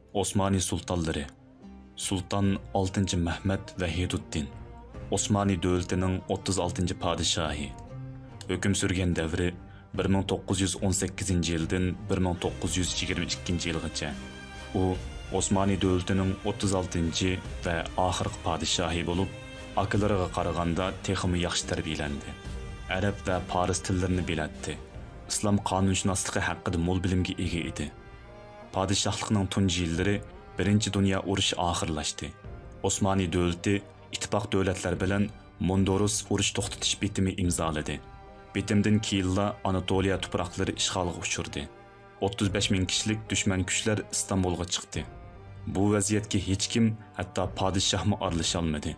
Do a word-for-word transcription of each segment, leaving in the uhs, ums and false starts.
ئوسمانى سۇلتانلىرى. سۇلتان ئالتىنچى مەھمەت ۋەھىدۇددىن، ئوسمانى دۆلىتىنىڭ ئوتتۇز ئالتىنچى پادىشاھى. ھۆكۈم سۈرگەن دەۋرى بىر مىڭ توققۇز يۈز ئون سەككىزىنچى يىلدىن بىر مىڭ توققۇز يۈز يىگىرمە ئىككىنچى يىلغىچە. ئۇ ئوسمانى دۆلىتىنىڭ ئوتتۇز ئالتىنچى ۋە ئاخىرقى پادىشاھى بولۇپ، ئاكىلىرىغا قارىغاندا تېخىمۇ ياخشى تەربىيەلەندى. ئەرەب ۋە پارس تىللىرىنى بىلەتتى. ئىسلام قانۇنشۇناسلىقى ھەققىدە مول بىلىمگە ئىگە ئىدى. پادىشاھلىقنىڭ تۇنجى يىللىرى بىرىنچى دۇنيا ئۇرۇشى ئاخىرلاشتى. ئوسمانى دۆلىتى ئىتتىپاق دۆلەتلەر بىلەن موندورۇس ئۇرۇش توختىتىش بېتىمى ئىمزالىدى. بېتىمدىن كېيىنلا ئاناتولىيە تۇپراقلىرى ئىشغالغا ئۇچرىدى. ئوتتۇز بەش مىڭ كىشىلىك دۈشمەن كۈچلەر ئىستانبۇلغا چىقتى. بۇ ۋەزىيەتكە ھېچكىم، ھەتتا پادىشاھمۇ ئارىلىشالمىدى.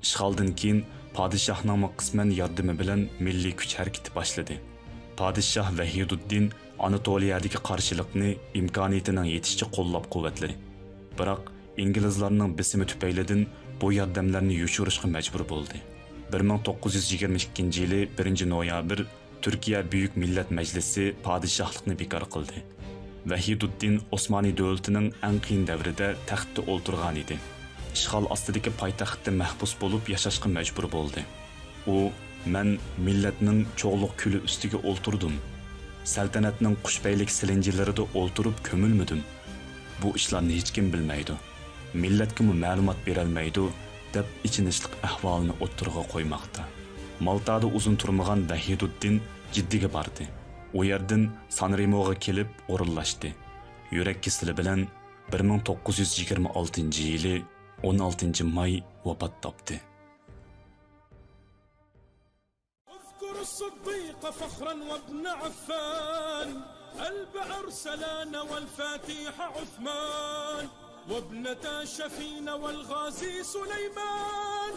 ئىشغالدىن كېيىن پادىشاھنىڭمۇ قىسمەن ياردىمى بىلەن مىللىي كۈچ ھەرىكىتى باشلىدى. پادىشاھ ۋەھىدۇددىن ئاناتولىيەدىكى قارشىلىقنى ئىمكانىيىتىنىڭ يېتىشىچە قوللاپ-قۇۋۋەتلىدى. بىراق ئىنگلىزلارنىڭ بېسىمى تۈپەيلىدىن بۇ ياردەملەرنى يوشۇرۇشقا مەجبۇر بولدى. بىر مىڭ توققۇز يۈز يىگىرمە ئىككىنچى يىلى بىرىنچى نويابىر تۈركىيە بۈيۈك مىللەت مەجلىسى پادىشاھلىقنى بىكار قىلدى. ۋەھىدۇددىن ئوسمانى دۆلىتىنىڭ ئەڭ قىيىن دەۋرىدە تەختتە ئولتۇرغانىدى. ئىشغال ئاستىدىكى پايتەختتە مەھبۇس بولۇپ ياشاشقا مەجبۇر بولدى. ئۇ، «مەن مىللەتنىڭ چوغلۇق كۈلى ئۈستىگە ئولتۇردۇم. سەلتەنەتنىڭ قۇشپەيلىك سېلىنجىلىرىدا ئولتۇرۇپ كۆمۈلمىدىم. بۇ ئىشلارنى ھېچكىم بىلمەيدۇ. مىللەتكىمۇ مەلۇمات بېرەلمەيدۇ» دەپ ئېچىنىشلىق ئەھۋالىنى ئوتتۇرىغا قويماقتا. مالتادا ئۇزۇن تۇرمىغان ۋەھىدۇددىن جىددىگە باردى. ئۇ يەردىن سانرېموغا كېلىپ ئورۇنلاشتى. يۈرەك كېسىلى بىلەن بىر مىڭ توققۇز يۈز يىگىرمە ئالتىنچى يىلى ئون ئالتىنچى ماي ۋاپات تاپتى. اذكر الصديق فخرا وابن عفان، البأرسلان والفاتح عثمان، وابنتا شفين والغازي سليمان،